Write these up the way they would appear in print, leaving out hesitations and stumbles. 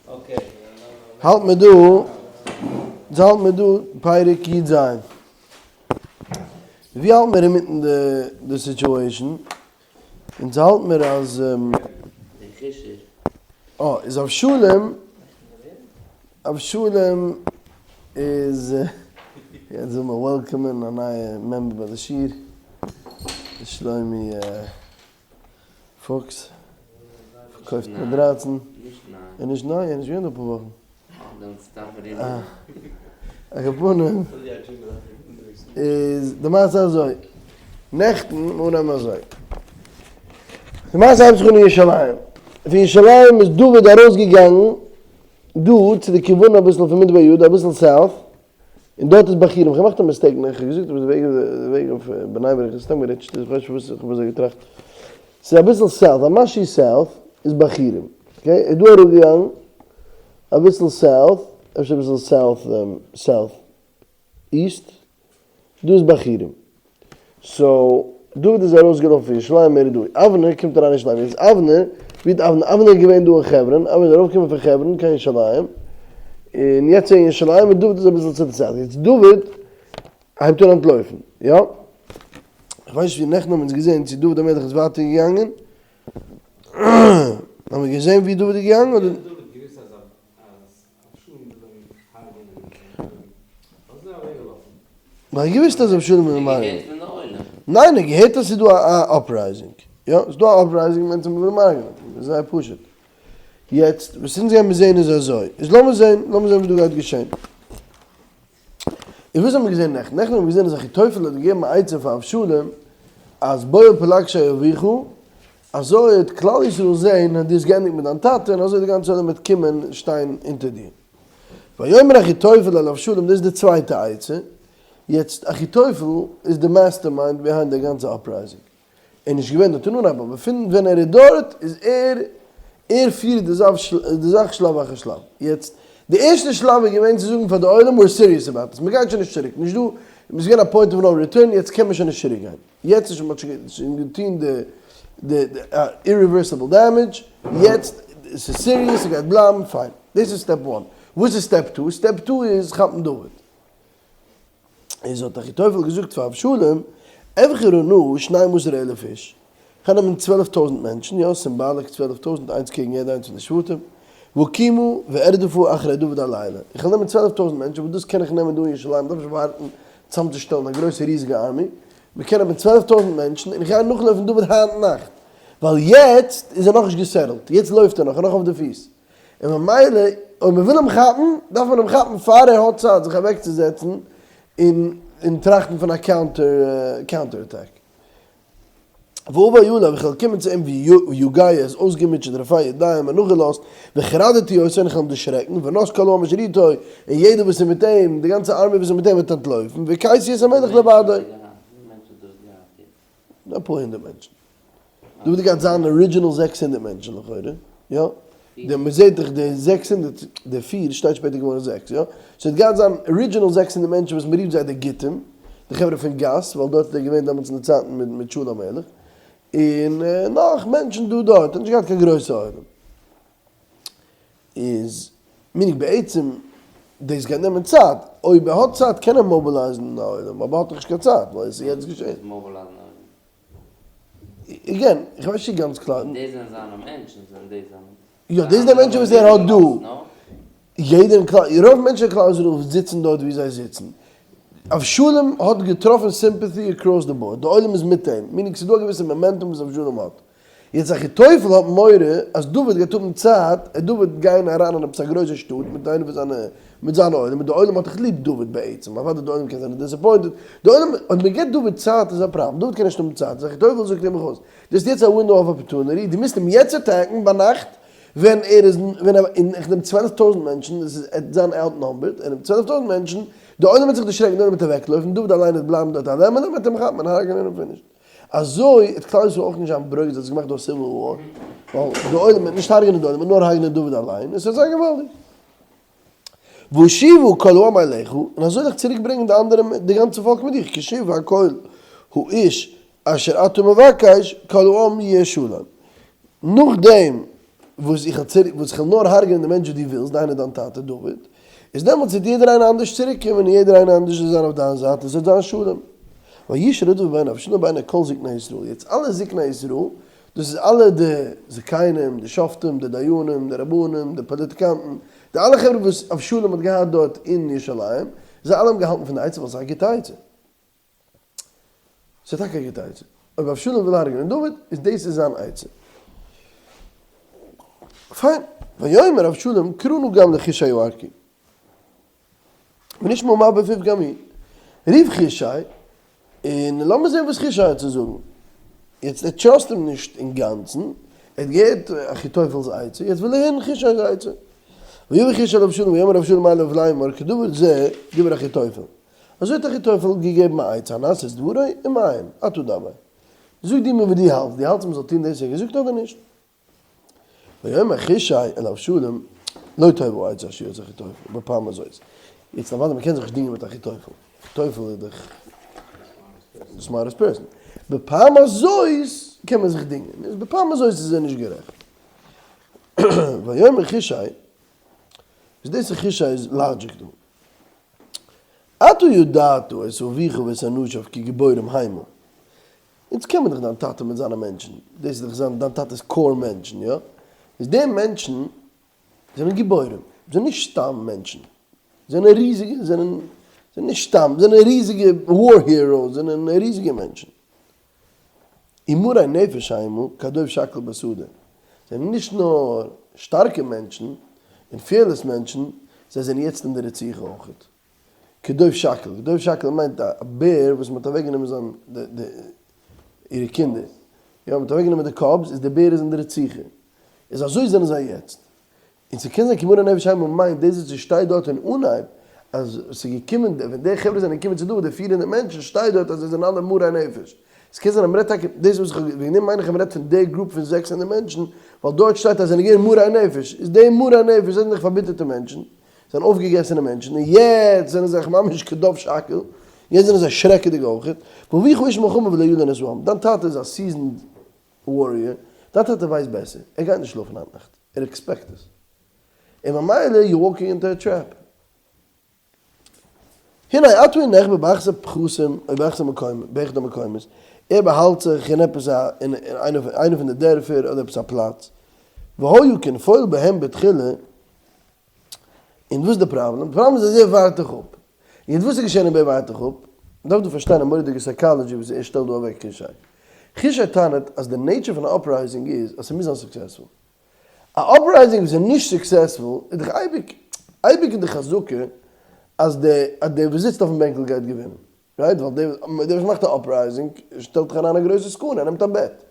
האלט מיר דא, אונז האלט מיר דא פרק י ז. ווי האלט מיר אינמיטן די situation? אונז האלט מיר אז אה, איז אבשלום, אבשלום איז, יעצט זאל מען welcome ען א נייע member ביי די שיעור, שלומי פוקס, פארקויפט מאדראצן. איז נישט ניי? איז נישט געווען דא אפאר וואכן. על כל פנים איז די מעשה אזוי, נעכטן אנהייבן אזוי, די מעשה הייבט זיך אן אין ירושלים, פון ירושלים איז דוד ארויסגעגאנגען דא צו די כיוון אביסל פון מדבר יהודה אביסל south, און דארט איז בחורים, כ'האב געמאכט א mistake נעכטן, כ'האב געזאגט אויף די וועג די וועג אויף בני ברק, כ'האב סתם גערעדט שטות, כ'ווייס נישט פארוואס כ'האב אזוי געטראכט, ס'איז אביסל south, א משהו south איז בחורים, okay, איז דא אראפגעגאנגען אביסל south, אפשר אביסל south south east, דא איז בחורים. so דוד איז ארויסגעלאפן פון ירושלים ער איז דא. אבנר קומט אריין אין ירושלים. יעצט אבנר, ווי האט אבנר, אבנר איז געווען דא אין חברון, אבנר איז ארויפגעקומען פון חברון קיין ירושלים, און יעצט איז ער אין ירושלים און דוד איז אביסל צו די זייט. יעצט דוד הייבט אן אנטלויפן, יא? איך ווייס נישט ווי נעכטן האבן אונז געזען צו דוד המלך איז ווייטער געגאנגען. האבן מיר געזען ווי דוד איז געגאנגען אדער? ווייל ער האט געוואוסט אז אבשלום וויל אים הרג'נען. ניין ער האט געהערט אז ס'איז דא א uprising. יא ס'איז דא א uprising מענטשן ווילן אים הרג'נען. דאס איז זייער פשוט. יעצט וואס אונז גיימיר זעהן איז אזוי. איז לאמיר זעהן לאמיר זעהן וואס דא גייט געשעהן. און וואס האבן מיר געזען נעכטן? נעכטן האבן מיר געזען אז אחיתופל האט געגעבן א עצה פאר אבשלום אז בוא אל פלגשי אביך, אזוי וועט כלל ישראל זען אז דו האסט געענדיגט מיט דיין טאטע און אזוי די גאנצע עולם וועט קומען שטיין אונטער דיר. ויאמר אחיתופל אל אבשלום, דאס איז די צווייטע עצה, יעצט אחיתופל איז די mastermind behind די גאנצע uprising, ער איז נישט געווען דארט אין אנהייב אבער פון ווען ער איז דארט איז ער ער פירט די זאך שלב אחר שלב. יעצט די ערשטע שלב איז געווען צו זאגן פאר די עולם we're serious about this מ'גייט שוין נישט צוריק נישט דא איז געווען א point of no return יעצט קען מען שוין נישט צוריק גיין יעצט איז שוין מ'האט שוין געטון די די irreversible damage יעצט ס'איז serious ס'גייט בלייבן פיין דאס איז step one. וואס איז step two? step two איז כאפן דוד. איז האט אחיתופל געזאגט פאר אבשלום, אבחרה נא שנים עשר אלף איש, כ'גיי נעמען 12 טויזנט מענטשן, יא, symbolic 12 טויזנט, איינס קעגן יעדע איינס פון די שבטים, ואקימה וארדפה אחרי דוד הלילה, איך וועל נעמען 12 טויזנט מענטשן, וואס דאס קען איך נעמען דא אין ירושלים, מ'דארף נישט ווארטן צוזאמצושטעלן א גרויסע ריזיגע army, מ'קען נעמען 12 טויזנט מענטשן, און איך גיי נאכלויפן דוד היינט נאכט, ווייל יעצט איז ער נאכנישט גע settle ט, יעצט לויפט ער נאך, ער איז נאך אויף די פיס. און ממילא אויב מען וויל אים כאפן דארף מען אים כאפן פאר ער האט צייט זיך אוועקצוזעצן און און טראכטן פון א counter counter attack. ואבוא אליו איך וועל קומען צו אים ויגע ער איז אויסגעמוטשעט רפה ידיים און נאכגעלאזט וחרדתי אותו און איך וועל אים דערשרעקן ונס כל העם אשר איתו און יעדער וואס איז מיט אים די גאנצע army וואס איז מיט אים וועט אנטלויפן והכיתי את המלך לבדו. אפאר הונדערט מענטשן. דוד האט געהאט זיין original 600 מענטשן לכאורה, יא? די מ'זעט דאך די 600, די פיר שטייט שפעטער געווארן זעקס, יא? so ער האט געהאט זיין original 600 מענטשן וואס מ'רופט זיי די גיתים, די חברה פון גת, ווייל דארט איז ער געווען דעמאלטס אין די צייטן מיט מיט שאול המלך, און נאך מענטשן דא דארט, ער האט נישט געהאט קיין גרויסע עולם. איז meaning בעצם דאס גייט נעמען צייט, אויב ער האט צייט קען ער mobilize ן א עולם, אבער ער האט דאך נישט קיין צייט ווייל עס איז יעצט געשען. again, איך ווייס נישט גאנץ קלאר. דאס זענען זיינע מענטשן, זענען דאס זיינע. יא, דאס זענען די מענטשן וואס ער האט דא. יעדער אין כלל, רוב מענטשן אין כלל ישראל זיצן דארט ווי זיי זיצן. אבשלום האט געטראפן sympathy across the board, די עולם איז מיט אים, meaning ס'איז דא א געוויסע momentum וואס אבשלום האט. יעצט אחיתופל האט מורא אז דוד גייט האבן צייט, ער דוד גיין אריין אין עפעס א גרויסע שטאט מיט איינע פון זיינע מיט זיין עולם, און די עולם האט דאך ליב דוד בעצם, אוודאי די עולם קען זיין disappointed, די עולם, אויב מען געבט דוד צייט איז א פראבלעם, דוד קען נישט האבן צייט, איז אחיתופל זאגט אים אויס, דו האסט יעצט א window of opportunity, דו מוזט אים יעצט attack ן ביינאכט ווען ער איז, ווען ער, און איך נעם 12 טויזנט מענטשן, עס איז, ער וועט זיין outnumbered, ער נעמט 12 טויזנט מענטשן, די עולם וועט זיך דערשרעקן, די עולם וועט אוועקלויפן, דוד אליין וועט בלייבן דארט א לעמעלע, מען וועט אים כאפן און הרג'נען און finish. אזוי וועט כלל ישראל אויך נישט זיין ברוגז אז עס איז געמאכט דא civil war, ווייל די עולם וועט נישט הרג'נען די עולם וועט נאר הרג'נען דוד אליין, עס וועט זיין געוואלדיג. ואשיבה כל העם אליך, און אזוי וועל איך צוריק ברענגען די אנדערע די גאנצע פאלק מיט דיך, כי שוב הכל האיש אשר אתה מבקש כל העם יהיה שלום. נאכדעם. וואס איך וועל וואס איך וועל נאר הרג'ענען די מענטש וואס דו ווילסט, דהיינו דיין טאטע דוד, איז דעמאלטס וועט יעדער איינער אנדערש צוריק קומען און יעדער איינער אנדערש וועט זיין אויף דיין זייט און עס וועט זיין שלום. וישר הדבר בעיני אבשלום ובעיני כל זקני ישראל, יעצט אלע זקני ישראל, דאס איז אלע די זקנים, די שופטים, די דיינים, די רבנים, די פאליטיקאנטן, די אלע חברה וואס אבשלום האט געהאט דארט אין ירושלים, זיי אלע האבן געהאלטן פון די עצה ווייל עס איז א גוטע עצה. ס'איז טאקע א גוטע עצה. אויב אבשלום וויל הרג'נען דוד, איז דאס איז זיין עצה. פיין. ויאמר אבשלום קרא נא גם לחושי הארכי. ונשמעה מה בפיו גם הוא. רוף חושי, און לאמיר זען וואס חושי האט צו זאגן. יעצט ער trust אים נישט אינגאנצן, ער האט געהערט אחיתופל'ס עצה, יעצט וויל ער הערן חושי'ס עצה. ויבא חושי אל אבשלום ויאמר אבשלום אליו לאמור כדבר זה דיבר אחיתופל. אזוי האט אחיתופל געגעבן א עצה, הנעשה את דברו אם אין, אתה דבר. זאג דו מיר וואס דו האלטסט, דו האלטסט מען זאל טון דאס וואס ער האט געזאגט אדער נישט? ויאמר חושי אל אבשלום, לא טובה העצה אשר יעץ אחיתופל, בפעם הזאת. יעצט אוודאי מען קען זיך נישט דינגען מיט אחיתופל, אחיתופל איז דאך די smartest person, בפעם הזאת קען מען זיך דינגען, איז בפעם הזאת איז ער נישט גערעכט. ויאמר חושי, איז דאס איז חושי's logic דא. אתה ידעת את אביך ואת אנשיו כי גבורים המה. אונז קען מען דאך דיין טאטע מיט זיינע מענטשן, דאס איז דאך זיין דיין טאטע'ס core מענטשן, יא? איז די מענטשן זענען גיבורים, זענען נישט סתם מענטשן, זענען ריזיגע, זענען זענען נישט סתם, זענען ריזיגע war heroes, זענען ריזיגע מענטשן. ומרי נפש המה כדוב שקול בשדה, זענען נישט נאר שטארקע מענטשן און fearless מענטשן, זיי זענען יעצט אין די רציחה אויכעט. כדוב שקול, כדוב שקול מיינט א בער וואס מען האט אוועק גענומען זיין די אירע קינדער, יא מען האט אוועק גענומען די cubs איז די בער איז אין די רציחה, איז אזוי זענען זיי יעצט, און ס'קען זיין כי מרי נפש המה מיינט דאס וואס ס'שטייט דארט אין אנהייב אז ס'איז געקומען ווען די חברה זענען געקומען צו דוד די 400 מענטשן שטייט דארט אז זיי זענען אלע מרי נפש, ס'קען זיין אז מ'רעדט טאקע דאס וואס איך האב וועגן דעם מיין איך אז מ'רעדט פון די group פון 600 מענטשן ווייל דארט שטייט אז זיי זענען געווען מרי נפש, איז די מרי נפש זענען דאך פארביטערטע מענטשן, זענען אויפגעגעסענע מענטשן און יעצט זענען זיי ממש כדוב שקול, יעצט זענען זיי שרעקעדיג אויכעט, ואביך איש מלחמה ולא ילין את העם, דיין טאטע איז א seasoned warrior, דיין טאטע ווייסט בעסער, ער גייט נישט שלאפן היינט נאכט, ער expect עס, און ממילא you walking into a trap. הנה אתה הוא נחבא באחת הפחתים או באחת המקומות, באחד המקומות, ער באהאלט זיך אין עפעס א, אין איינע פון די דערפער אדער עפעס א פלאץ, והיה כנפול בהם בתחילה, און וואס איז די פראבלעם? די פראבלעם איז אז ער ווארט דיך אפ. און וואס איז געשען אויב ער ווארט דיך אפ? מ'דארף דא פארשטיין א מורא'דיגע סייקאלעדזשי וואס ער שטעלט דא אוועק חושי. חושי טענה'ט אז די nature פון א uprising איז אז ס'מוז זיין successful. א uprising וואס איז נישט successful איז דאך אייביג אייביג אין די חזקה אז דער אז דער וואס זיצט אויפן בענקל גייט געווינען. right? ווייל דער דער וואס מאכט א uprising שטעלט זיך אריין א גרויסע סכנה, ער נעמט א bet.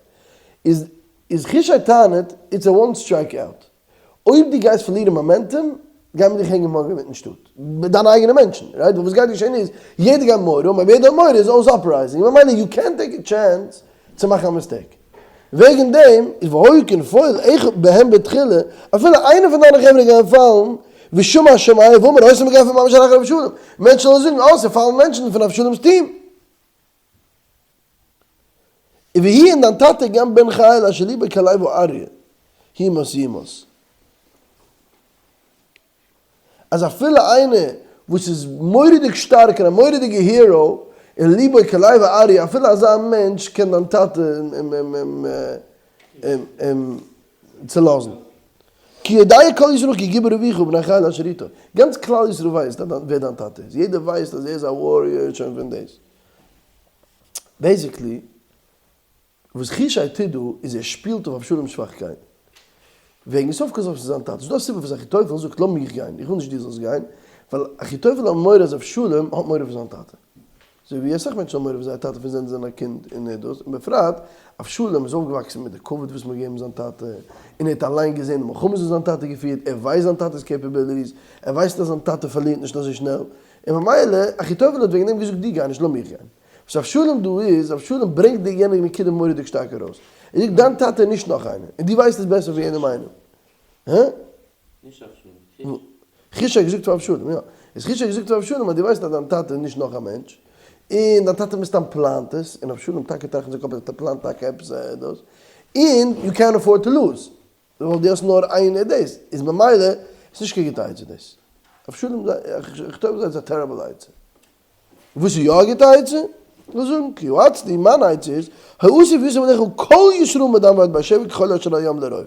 איז איז חושי טענה'ט it's a one strike out. אויב דו גייסט פארלירן momentum, גייען מיר דיך הענגען מארגן אינמיטן שטאט. מיט דיינע אייגענע מענטשן, right? ווייל וואס גייט געשען איז, יעדער גייט מורא האבן, אויב יעדער האט מורא איז אויס uprising, ממילא you can't take a chance צו מאכן א mistake. וועגן דעם איז והיה כנפול אחד בהם בתחילה, אפילו איינער פון דיינע חברה גייען פאלן, ושמע השומע ואמר אותה מגפה ממש אחרי אבשלום. מענטשן זאלן זאגן, אה, ס'פאלן מענטשן פון אבשלום'ס טיעם. והוא און דיין טאטע גם בן חיל אשר לבו כלב האריה המות יומת. אז אפילו איינער וואס איז מורא'דיג שטארק און א מורא'דיגע hero און לבו כלב האריה אפילו אזא מענטש קען דיין טאטע אים צולאזן. כי יודע כל ישראל כי גיבור אביך ובני חיל אשר איתו. גאנץ כלל ישראל ווייסט ווער דיין טאטע איז. יעדער ווייסט אז ער איז א warrior שוין פון דאס. basically וואס חושי טוט דא איז ער שפילט אויף אבשלום'ס שוואכקייט. וועגן סוף כל סוף ס'איז זיין טאטע. ס'איז דא א סיבה פארוואס אחיתופל זאגט לאז מיך גיין, איך וויל נישט דו זאלסט גיין, ווייל אחיתופל האט מורא אז אבשלום האט מורא פון זיין טאטע. אזוי ווי אסאך מענטשן האבן מורא פון זייער טאטע פון זינט זיי זענען א קינד און ער דאס, און בפרט אבשלום איז אויפגעוואקסן מיט די כבוד וואס מ'האט געגעבן זיין טאטע, און ער האט אליין געזען די מלחמות וואס זיין טאטע האט געפירט, ער ווייסט זיין טאטע'ס capabilities, ער ווייסט אז זיין טאטע פארלירט נישט אזוי שנעל, און ממילא אחיתופל האט וועגן דעם געזאגט דו גיי נישט לאז מיך גיין. וואס אבשלום דא איז, אבשלום ברענגט די יענע נקודה מורא'דיג שטארק ארויס. ער זאגט דיין טאטע איז נישט נאך איינער, און דו ווייסט עס בעסער פון יעדעם איינעם. הא? נישט אבשלום, חושי. חושי האט געזאגט פאר אבשלום, יא. איז חושי האט געזאגט פאר אבשלום אז דו ווייסט אז דיין טאטע איז נישט נאך א מענטש, און דיין טאטע מסתם פלאנט עס, און אבשלום טאקע טראכט אין זיין קאפ אז ער פלאנט טאקע עפעס דאס, און יו קענט עפארד טו לוז. ווייל דו האסט נאר איין דאס, איז ממילא איז נישט קיין גוטע עצה דאס. אבשלום אחיתופל איז א terrible עצה. וואס איז יא א גוטע עצה? לאמיר זאגן כי יעצתי, מיין עצה איז, האסיף ישים עליך כל ישראל מדן ועד באר שבע כחול אשר על הים לרוב.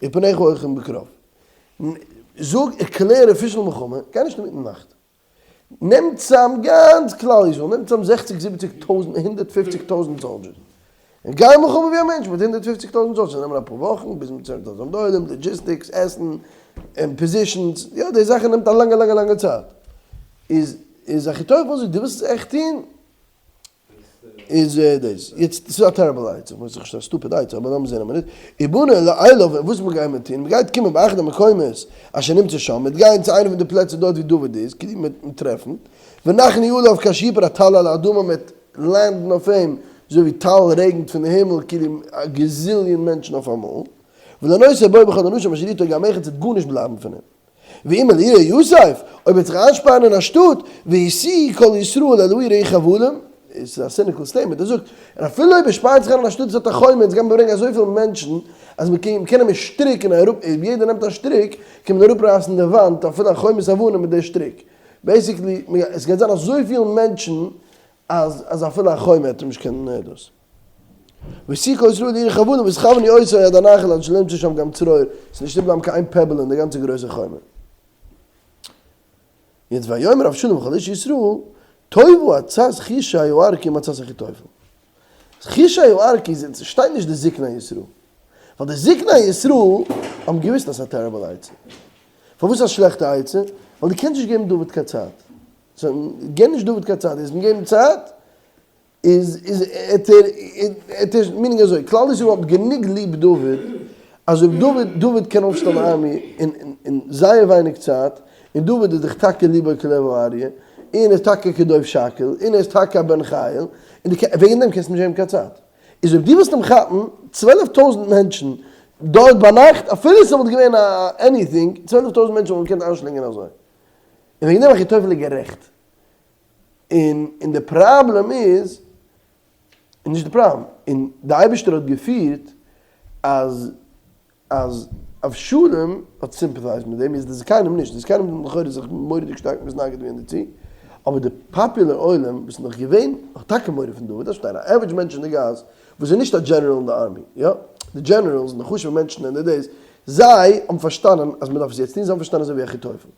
ופניך הולכים בקרב. זאג, ערקלער official מלחמה, גיי נישט אינמיטן נאכט. נעם צאם גאנץ כלל ישראל, נעם צאם זעכציג זיבעציג טויזנט, הונדערט פופציג טויזנט soldiers, און גיי מלחמה ווי א מענטש מיט הונדערט פופציג טויזנט soldiers, נעמען אפאר וואכן ביז מען צעמט אויס די עולם, logistics, עסן, און positions, יא די זאכן נעמט א לאנגע לאנגע לאנגע צייט. איז איז אחיתופל זאגט דו ווילסט עס עכט טון? איז דאס יעצט ס'איז א terrible עצה, כ'מיין ס'איז נישט א stupid עצה אבער לאמיר זעהן א מינוט, ובאנו אליו און וואס מ'גייט מיר טון, מ'גייט קומען באחד המקומות אשר נמצא שם, מ'וועט גיין צו איינע פון די פלעצער דארט ווי דוד איז, כדי מ'וועט אים טרעפן, ונחנו עליו כאשר יפול הטל על האדמה, מ'וועט land ן אויף אים אזוי ווי טל רעגנט פון די הימל, כאילו א gazillion מענטשן אויפאמאל, ולא נותר בו בכל האנשים אשר איתו גם אחד, ס'וועט גארנישט בלייבן פון אים. ואם אל העיר יאסף, אויב וועט זיך איינשפארן אין א שטאט, והסיעו כל ישראל אל העיר ההיא חבלים, עס איז א cynical statement, ער זאגט, און אפילו אויב ער שפארט זיך איין אין א שטאט וואס האט א חומה, אונז גייען ברענגען אזויפיל מענטשן, אז מען קען נעמען שטריק און אראפ, אויב יעדער נעמט א שטריק, קען מען אראפרייסן די וואנט, אפילו א חומת אבנים מיט די שטריק. basically, עס גייט זיין אזויפיל מענטשן, אז אז אפילו א חומה וועט אים נישט קענען דאס. והסיעו כל ישראל אל העיר חבלים ויסחבון אותו עד הנחל עד שלא ימצא שם גם צרור, ס'איז נישט איבערבלייבן קיין איין pebble אין די גאנצע גרויסע חומה. יעצט ויאמר אבשלום לכל איש ישראל, טובה עצת חושי הארכי מעצת אחיתופל. חושי הארכי איז, שטייט נישט די זקני ישראל. ווייל די זקני ישראל האבן געוויסט אז ס'איז א terrible עצה. פארוואס א שלעכטע עצה? ווייל דו קענסט נישט געבן דוד קיין צייט. so געב נישט דוד קיין צייט, וועסט אים געבן צייט איז איז עט ער עט ער meaning אזוי, כלל ישראל האט גענוג ליב דוד אז אויב דוד דוד קען אויפשטעלן א army אין אין זייער ווייניג צייט, און דוד איז דאך טאקע ליבו כלב האריה, און ער איז טאקע כדוב שקיל, און ער איז טאקע א בן חיל, און דו וועגן דעם קענסטו נישט געבן קיין צייט. איז אויב דו ווילסט אים כאפן צוועלף טויזנט מענטשן דארט ביינאכט אפילו ס'וואלט געווען א anything, צוועלף טויזנט מענטשן וואלטן געקענט איינשלינגען אזוי. און וועגן דעם אחיתופל איז גערעכט. און און די פראבלעם איז, און נישט די פראבלעם, און די אייבערשטער האט געפירט אז אז אבשלום האט sympathized מיט דעם, איז די זקנים נישט, די זקנים האבן לכאורה זיך מורא'דיג שטארק מתנגד געווען דערצו, אבער די popular עולם וואס איז נאך געווען האט טאקע מורא פון דוד, דארפסט פארשטיין א average מענטש אין די גאס וואס איז נישט א general אין די army, יא, די generals און די חשוב'ע מענטשן אין די days, זיי האבן פארשטאנען אז מען דארף עס יעצט טון, זיי האבן פארשטאנען אזוי ווי אחיתופל.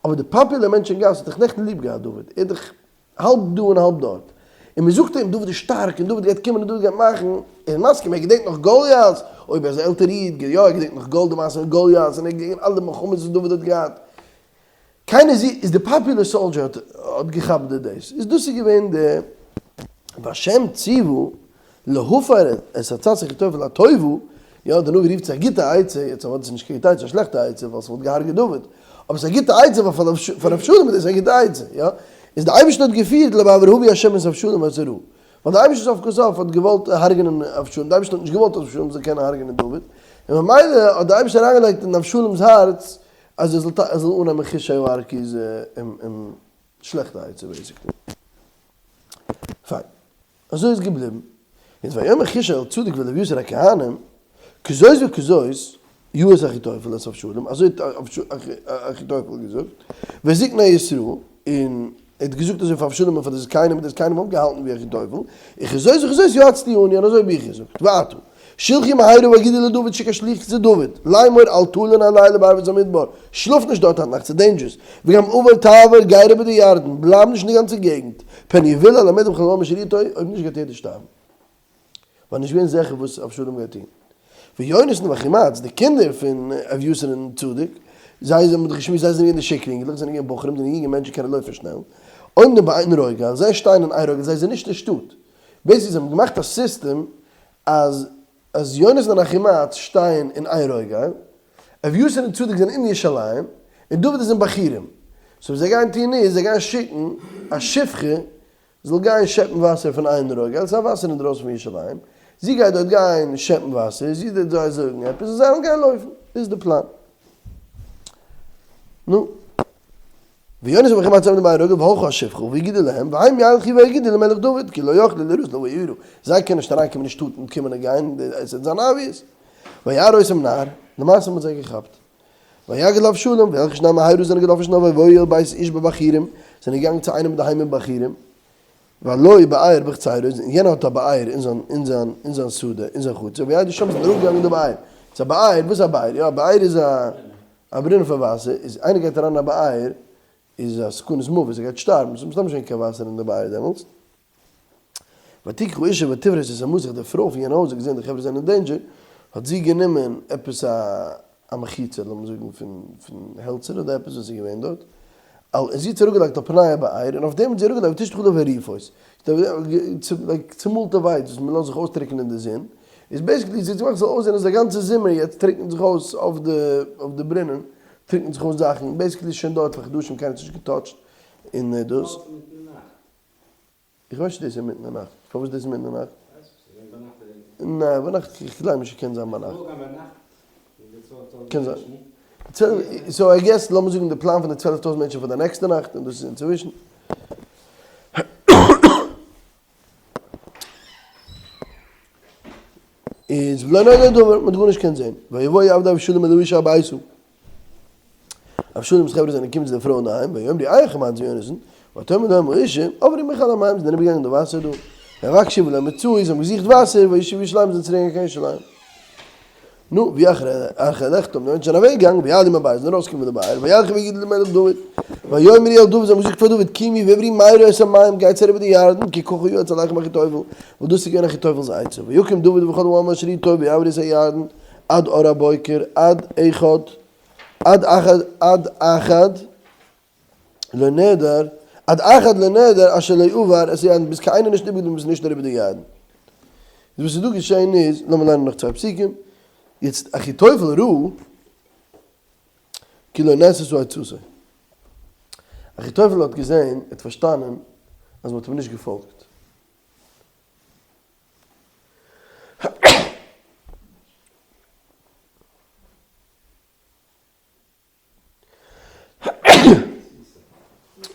אבער די popular מענטש אין גאס האט דאך נעכטן ליב געהאט דוד, ער איז דאך האלב דא און האלב דארט, און מען זאגט אים דוד איז שטארק און דוד גייט קומען און דוד גייט מאכן, ער איז מסכים, ער געדענקט נאך גוליית, אויב ער איז א עלטער איד, יא ער געדענקט נאך גאל די מעשה מיט גוליית, און ער געדענקט אלע מלחמות וואס דוד האט געהאט, קיינער זי איז די popular soldier האט האט געכאפט די דאס איז דאס איז געווען די והשם ציוה להפר את עצת אחיתופל הטובה, יא די נביא רופט עס א גוטע עצה, יעצט אוודאי ס'איז נישט קיין גוטע עצה, א שלעכטע עצה ווייל ס'וואלט געהארגעט דוד, אבער ס'איז א גוטע עצה ווייל פאר אבשלום איז דאס א גוטע עצה, יא איז די אייבערשטער האט געפירט לבעבור הביא השם את אבשלום את הרעה, ווייל די אייבערשטער סוף כל סוף האט געוואלט הרג'נען אבשלום, די אייבערשטער האט נישט געוואלט אז אבשלום זאל קענען הרג'נען דוד, און ממילא האט די אייבערשטער אריינגעלייגט אין אבשלום'ס הארץ אז ער זאל ער זאל אננעמען חושי הארכי'ס שלעכטע עצה basically. פיין. אזוי איז געבליבן. איז ויאמר חושי אל צדוק ואל אביתר הכהנים, כזאת וכזאת יעץ אחיתופל את אבשלום, אזוי האט אחיתופל געזאגט, וזקני ישראל, און ער האט געזאגט אזוי פאר אבשלום און פאר די זקנים, און די זקנים האבן געהאלטן ווי אחיתופל, וכזאת וכזאת יעצתי אני, און אזוי האב איך געזאגט. ועתה. שלחו מהרה והגידו לדוד שיק א שליח צו דוד, לאמור אל תלין הלילה בערבות המדבר, שלאף נישט דארט היינט נאכט ס'איז dangerous, וגם עבור תעבור גיי אריבער די ירדן, בלייב נישט אין די גאנצע געגנט, פן יבלע למדבר כל העם אשר איתו, אויב נישט גייט יעדער שטארבן. ווייל נישט געווען זיכער וואס אבשלום גייט טון. ויונתן ואחימעץ, די קינדער פון אביתר און צדוק, זיי זענען מ'האט דאך געשמועסט זיי זענען געווען די שיקער זענען געווען בחורים, זענען יונגע מענטשן קענען לויפן שנעל, עומדים בעין רוגל, זיי שטייען אין עין רוגל, זיי זענען נישט אין שטאט, basically זיי האבן געמאכט א סיסטעם אז אז יונתן און אחימעץ שטייען אין עין רוגל, אביתר און צדוק זענען אין ירושלים, און דוד איז אין בחורים. so וואס זיי גייען טון איז, זיי גייען שיקן א שפחה זאל גיין שעפן וואסער פון עין רוגל, ס'איז א וואסער אינדרויסן פון ירושלים, זי גייט דארט גיין שעפן וואסער, זי וועט זיי זאגן עפעס און זיי וועלן גיין לויפן, דאס איז די פלאן. נו. ויונתן ואחימעץ עומדים בעין רוגל והלכה השפחה והגידו להם והם ילכו ויגידו למלך דוד כי לא יכלו ליראות לבוא העירה זיי קענען נישט אריינקומען אין שטאט און קומען און גיין עס וועט זיין obvious. וירא אותם נער, למעשה מ'האט זיי געכאפט. ויגד לאבשלום, וילכו שניים מהרה זענען געלאפן שנעל ויבואו אל בית איש בבחורים, זענען געגאנגען צו איינעם אינדערהיים אין בחורים, והלא באר בחצרו, און יענער האט א באר אין זיין אין זיין אין זיין שדה, אין זיין חצר, וירדו שם זענען אראפגעגאנגען אין די באר. ס'איז א באר, וואס איז א באר? יא, א באר איז א א ברונעם פון וואסער, איז איינער גייט אריין אין א באר, איז א סכנת מוות, ער גייט שטארבן, ס'איז מסתם נישט געווען קיין וואסער אין די באר דעמאלטס. ותקח האשה ותפרש את המסך, די פרוי פון יענע הויז האט געזען די חברה זענען אין danger, האט זי גענומען עפעס א א מחיצה, לאמיר זאגן פון פון העלצער אדער עפעס וואס איז געווען דארט, על און זי האט עס אראפגעלייגט על פני הבאר, און אויף דעם האט זי אראפגעלייגט ותשלח עליו הריפות, like צומאלטע ווייץ וואס מען לאזט זיך אויסטריקענען אין די זון, איז basically זי האט געמאכט עס זאל אויסזען אז די גאנצע זומער יעצט טריקנט זיך אויס אויף די אויף די ברונען טריקנט זיך אויס זאכן, basically איז שוין דארט פאר חדשים קיינער האט עס נישט געטאטשט, און דאס. איך ווייס נישט דאס איז אינמיטן די נאכט. פארוואס דאס איז אינמיטן די נאכט? ניין ביינאכט איך גלייב נישט ס'קען זיין ביינאכט. קען זיין. so I guess לאמיר זאגן די פלאן פון די 12 טויזנט מענטשן פאר די נעקסטע נאכט און דאס איז אינצווישן. איז ולא נודע דבר, מ'האט גארנישט קענען זען. ויבואו עבדי אבשלום אל האשה הביתה. אבשלום'ס חברה זענען געקומען צו די פרוי אינדערהיים, ויאמרו היאך המים יונתן, ותאמר להם האשה, עברו מכל המים, זענען אריבערגעגאנגען די וואסער דא, ויבקשו ולא מצאו, זיי האבן געזוכט וואסער, וישובו ירושלים, זענען צוריק געגאנגען קיין ירושלים. נו, ויהי אחרי לכתם, די מענטשן זענען אוועקגעגאנגען, ויעלו מהבאר, זענען ארויסגעקומען פון די באר, וילכו ויגידו למלך דוד, ויאמרו אל דוד, זיי האבן געזאגט פאר דוד, קומו ועברו מהרה את המים, גייטס אריבער די ירדן, כי ככה יעץ עליכם אחיתופל, ווייל דאס איז געווען אחיתופל'ס עצה, ויקום דוד וכל העם אשר איתו ויעברו את הירדן, עד אור הבוקר, עד אחד, עד אחד, עד אחד, לא נעדר, עד אחד לא נעדר אשר לא עבר את הירדן, ביז קיין איינער נישט איבערגעבליבן וואס איז נישט אריבער די ירדן. איז וואס איז דא געשען איז, לאמיר ליינען נאך צוויי פסוקים, יעצט אחיתופל ראה כי לא נעשתה עצתו. אחיתופל האט געזען, ער האט פארשטאנען אז מען האט אים נישט געפאלגט.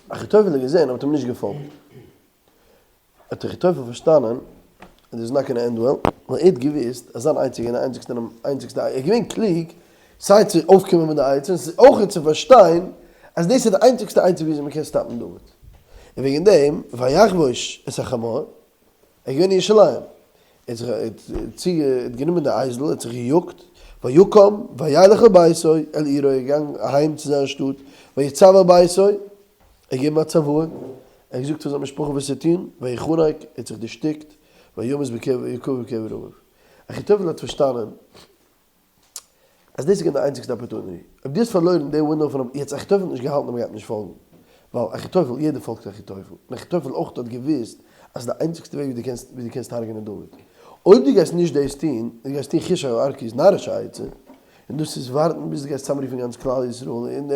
אחיתופל האט געזען אז מ'האט אים נישט געפאלגט, האט אחיתופל פארשטאנען אז this not gonna end well, ווייל ער האט געוואוסט אז זיין עצה איז געווען די איינציגסטע איינציגסטע, ער איז געווען קלוג סיי צו אויפקומען מיט די עצה און אויך צו פארשטיין אז דאס איז די איינציגסטע עצה וויאזוי מ'קען stop ן דוד, און וועגן דעם ויחבוש את החמור, ער איז געווען אין ירושלים, ער האט זיך ער האט גענומען די אייזל, ער האט זיך געיאגט, ויקם וילך אל ביתו אל עירו, ער איז געגאנגען אהיים צו זיין שטאט, ויצו אל ביתו, ער האט געגעבן א צוואה, ער האט געזאגט פאר זיין משפחה וואס צו טון, ויחנק, ער האט זיך דערשטיקט, וימת בקבר, ויקבר בקבר אביו. אחיתופל האט פארשטאנען אז דאס איז געווען די איינציגסטע opportunity. אויב דו האסט פארלוירן די window פון יעצט אחיתופל האט נישט געהאלטן אז מ'גייט נישט פאלגן. ווייל אחיתופל, יעדער פאלגט אחיתופל. און אחיתופל אויך האט געוואוסט אז די איינציגסטע וועג ווי דו קענסט ווי דו קענסט הרג'נען דוד. אויב דו גייסט נישט דאס טון, דו גייסט טון חישי הארכי'ס נארישע עצה, און דאס איז ווארטן ביז דו גייסט צוזאמרופן גאנץ כלל ישראל און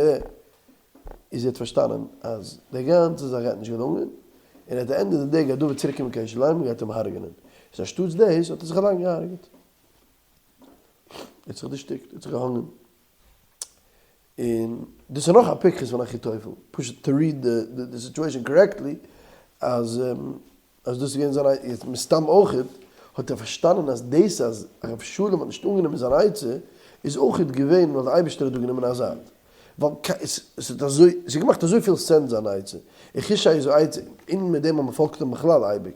איז ער האט פארשטאנען אז די גאנצע זאך גייט נישט געלונגען, און at the end of the day גייט דוד צוריקקומען קיין ירושלים און גייט אים הרג'נען. איז אנשטאטס דאס האט ער זיך אליין געהרג'עט. ער האט זיך דערשטיקט, ער האט זיך געהאנגען. און דאס איז נאך א פיקחות פון אחיתופל, פשוט to read the situation correctly, אז אז דאס איז געווען זיין עצה, מסתם אויכעט האט ער פארשטאנען אז דאס אז אבשלום האט נישט אנגענומען זיין עצה, איז אויכעט געווען ווייל דער אייבערשטער האט דא גענומען א זייט. ווייל עס האט אזוי, עס האט געמאכט אזויפיל sense זיין עצה, און חושי'ס עצה, און מיט דעם אז מען פאלגט אים בכלל אייביג,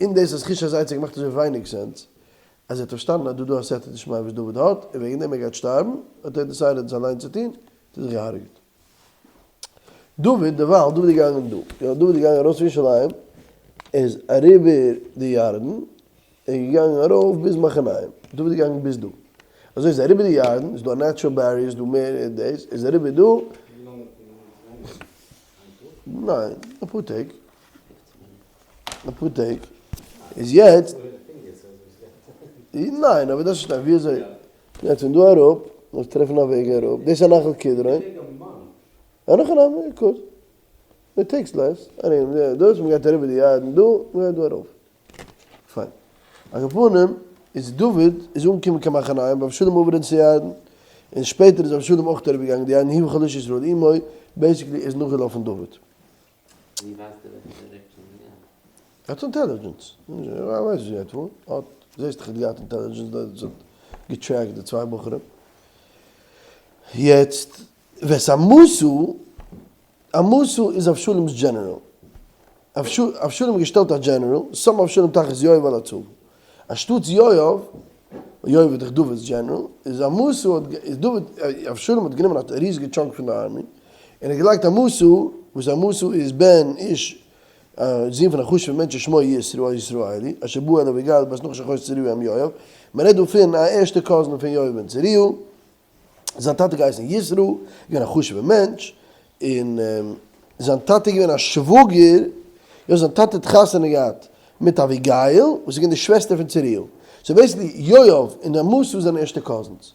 און דאס אז חושי'ס עצה האט געמאכט אזוי ווייניג sense, אז ער האט פארשטאנען אז דא דא א סייעתא דשמיא וואס דוד האט, און וועגן דעם ער גייט שטארבן, האט ער decided עס אליין צו טון, האט ער זיך געהארגעט. דוד, דערווייל, דוד איז געגאנגען דא, יא, דוד איז געגאנגען ארויס פון ירושלים, ער איז אריבער די ירדן, ער איז געגאנגען ארויף ביז מחניים, דוד איז געגאנגען ביז דא, אזוי איז אריבער די ירדן, איז דא א natural barrier, איז דא מער דאס, איז אריבער דא, ניין, אפאר טעג. אפאר טעג איז יעצט ניין אבער דאס איז ווי אזוי יעצט פון דא אראפ דארפסט טרעפן א וועג אראפ דאס איז א נחל קדרון א נחל נאמר קוט it takes less דאס מ'גייט אריבער די ירדן דא מ'גייט דא ארויף פיין על כל פנים איז דוד איז אנגעקומען קיין מחניים ואבשלום עבר את הירדן און שפעטער איז אבשלום אויך אריבערגעגאנגען די ירדן הוא וכל איש ישראל עמו basically איז נאכגעלאפן דוד. ווי ווייסט ער וועלכע direction מען גייט? ער האט intelligence. ער ווייסט ווי ער גייט פארן. האט, זעסט דאך ער האט געהאט intelligence דארט. גע track ט די צוויי בחורים. יעצט ואת עמשא, עמשא איז אבשלום'ס דזשענעראל. אבשלום האט געשטעלט א דזשענעראל, שם אבשלום תחת יואב על הצבא. אנשטאטס יואב, יואב איז דאך דוד'ס דזשענעראל, איז עמשא האט, איז דוד, אבשלום האט גענומען א ריזיגע chunk פון די army, און האט געלייגט עמשא, וואס עמשא איז בן איש, א זון פון א חשוב'ע מענטש שמו יתרא הישראלי, אשר בא אל אביגיל בת נחש אחות צרויה אם יואב, מען רעדט דא פון א ערשטע cousin פון יואב בן צרויה, זיין טאטע געהייסן יתרא, געווען א חשוב'ע מענטש, און זיין טאטע איז געווען א שוואגער, יא זיין טאטע האט חתונה געהאט מיט אביגיל וואס איז געווען די שוועסטער פון צרויה, so basically יואב און עמשא זענען ערשטע cousins.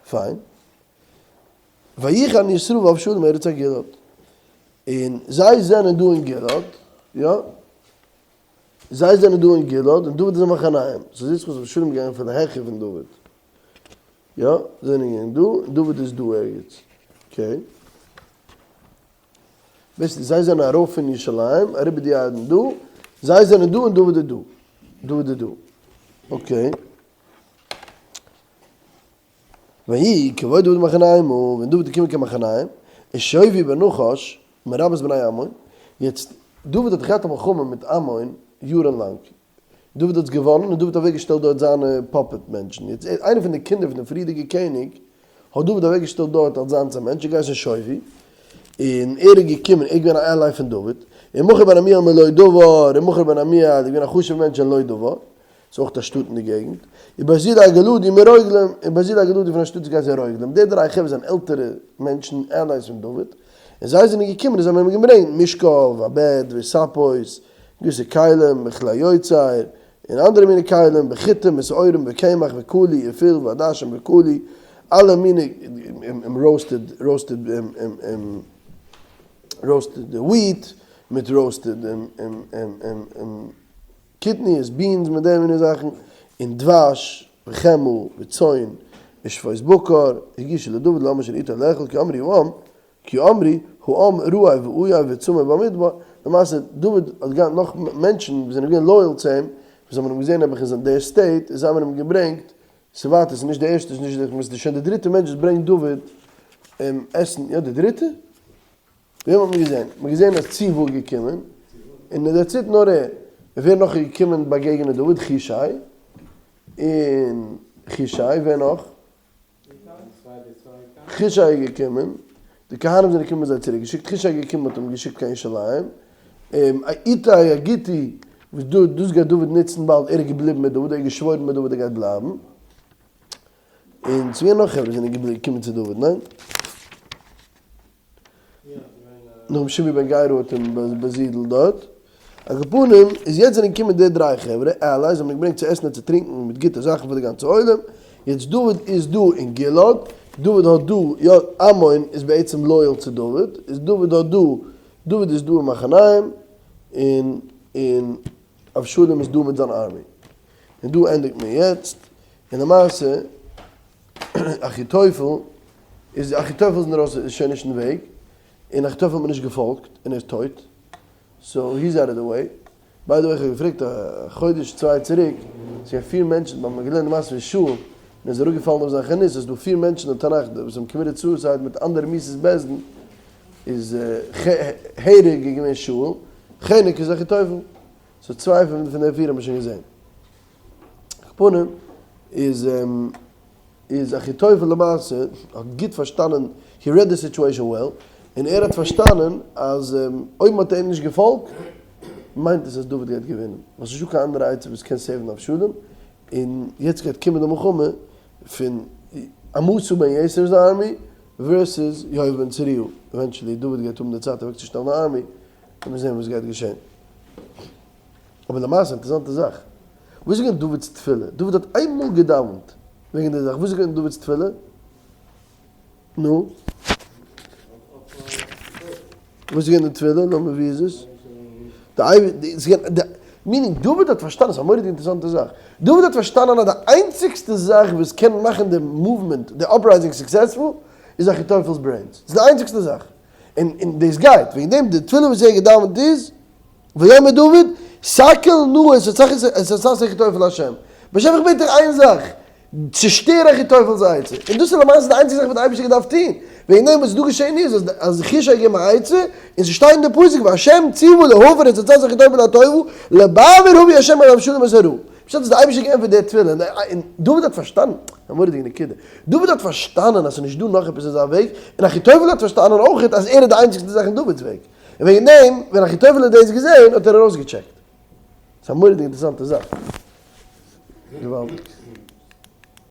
פיין. ויחן יתרא ואבשלום ארץ הגלעד. און זיי זענען דא אין גלעד, יא. זיי זענען דא אין גלעד און דוד איז אין מחניים. so זעט זיך אויס אבשלום איז געגאנגען פון די העכער פון דוד. יא, זענען געווען דא, און דוד איז דא ערגעץ. okay. basically זיי זענען ארויף פון ירושלים, אריבער די ירדן דא, זיי זענען דא און דוד איז דא. דוד איז דא. okay. ויהי כבוא דוד מחנימה, ווען דוד איז געקומען קיין מחניים, איז שובי בן נחש, מרבת בני עמון, יעצט, דוד האט געהאט א מלחמה מיט עמון יארן לאנג, דוד האט געוואנען און דוד האט אוועק געשטעלט דארט זיינע puppet מענטשן, יעצט איינער פון די קינדער פון די פריערדיגע קעניג האט דוד אוועק געשטעלט דארט אלס זיינס א מענטש, ער האט געהייסן שובי, און ער איז געקומען, ער איז געווען א ally פון דוד, און מכיר בן עמיאל מלא דבר, און מכיר בן עמיאל איז געווען א חשוב'ע מענטש אין לא דבר, ס'איז אויך א שטאט אין די געגנט, וברזילי הגלעדי מרוגלים, און ברזילי הגלעדי פון א שטאט וואס געהייסן רוגלים, די דריי חברה זענען עלטערע מענטשן allies פון דוד, און זיי זענען געקומען און זיי האבן אים געברענגט משכב, א בעט, וספות, געוויסע כלים, וכלי יוצר, און אנדערע מיני כלים, וחיטים, ושעורים, וקמח, וקלי, ופול, ועדשים, וקלי, אלע מיני roasted, roasted, roasted wheat, מיט roasted קטניות, beans, מיט די מיני זאכן, און דבש, וחמאה, וצאן, ושפות בקר, הגישו לדוד לעם אשר איתו לאכול, כי אמרו העם, כי אמרו, העם רעב ועיף וצמא במדבר, למעשה דוד האט געהאט נאך מענטשן וואס זענען געווען loyal צו אים, וואס האבן אים געזען נעבעך אין דער state, און זיי האבן אים געברענגט, ס'איז ווייטער, ס'איז נישט די ערשטע, ס'איז נישט די, ס'איז שוין די דריטע מענטש וואס ברענגט דוד אים עסן, יא די דריטע? וועם האט מען געזען? מען האט געזען אז ציבא איז געקומען, און אין דער צייט נאר ער. און ווער נאך איז געקומען באגעגענען דוד? חושי, און חושי, ווער נאך? חושי איז געקומען, די כהנים זענען געקומען זיי צוריק געשיקט, חושי איז געקומען האט אים געשיקט קיין ירושלים, איתי הגיתי, וואס דאס גייט דוד נוצן באלד, ער איז געבליבן מיט דוד, ער האט געשוואוירן מיט דוד ער גייט בלייבן, און ס'איז געווען נאך חברה זענען געקומען צו דוד, ניין? נאכדעם שמעי בן גרא האט אים באזידלט דארט. על כל פנים, איז יעצט זענען געקומען די דריי חברה, allies, האבן געברענגט צו עסן און צו טרינקען מיט גוטע זאכן פאר די גאנצע עולם. יעצט דוד איז דא אין גלעד, דוד האט דא, יא, עמון איז בעצם loyal צו דוד, איז דוד האט דא, דוד איז דא אין מחניים, און און אבשלום איז דא מיט זיין army. און דא ענדיגט מען יעצט, און למעשה, אחיתופל איז אחיתופל איז אינדערויסן איז שוין נישט אין וועג, און אחיתופל האט מען נישט געפאלגט און ער איז טויט, so he is out of the way. by the way איך האב געפרעגט א חודש צוויי צוריק, ס'איז געווען פיר מענטשן, מ'האט געלערנט די מעשה פון שאול, און ער איז אראפגעפאלן אויף זיין חנות, ס'איז דא פיר מענטשן אין תנך וואס האבן committed suicide מיט אנדערע מיתות בית דין, איז הרג איז געווען שאול, חנק איז אחיתופל, so צוויי פון די פיר האט מען שוין געזען. פנים איז איז אחיתופל למעשה האט גוט פארשטאנען, he read the situation well, און ער האט פארשטאנען אז אויב מען האט אים נישט געפאלגט מיינט עס אז דוד גייט געווינען, ווייל ס'נישטא קיין אנדערע עצה וואס קען save ן אבשלום, און יעצט גייט קומען די מלחמה פון עמשא בן יתר'ס army versus יואב בן צרויה, eventually דוד גייט האבן די צייט אוועקצושטעלן א army, לאמיר זען וואס גייט געשען. אבער למעשה אינטערעסאנטע זאך, וואס איז געווען דוד'ס תפילה? דוד האט איין מאל געדאווענט וועגן די זאך, וואס איז געווען דוד'ס תפילה? נו? וואס איז געווען די תפילה? לאמיר ווי איז עס? די meaning דוד האט פארשטאנען, ס'איז א מורא'דיגע אינטערעסאנטע זאך, דוד האט פארשטאנען אז די איינציגסטע זאך וואס קען מאכן די movement, די uprising successful, איז אחיתופל'ס brains, ס'איז די איינציגסטע זאך, און דאס גייט, וועגן דעם די תפילה וואס ער האט געדאווענט איז, ויאמר דוד, סכל נא את עצת אחיתופל לה'. באשעפער איך בעט דיך איין זאך, צושטער אחיתופל'ס עצה. און דאס איז למעשה די איינציגע זאך וואס די אייבערשטער האט געדארפט טון. וועגן דעם וואס איז דא געשען איז אז אז חושי האט געגעבן א עצה, און ס'שטייט אין די פסוק וה' ציוה להפר את עצת אחיתופל הטובה, לבעבור הביא ה' על אבשלום את הרעה. פשט אז די אייבערשטער האט געענטפערט די תפילה, און דוד האט פארשטאנען, א מורא'דיגע נקודה, דוד האט פארשטאנען אז ס'איז נישט דא נאך עפעס אין זיין וועג, און אחיתופל האט פארשטאנען אויך אז ער איז די איינציגסטע זאך אין דוד'ס וועג. און וועגן דעם, ווען אחיתופל האט דאס געזען, האט ער ארויסגעטשעקט. ס'איז א מורא'דיגע אינטערעסאנטע זאך. געוואלדיג.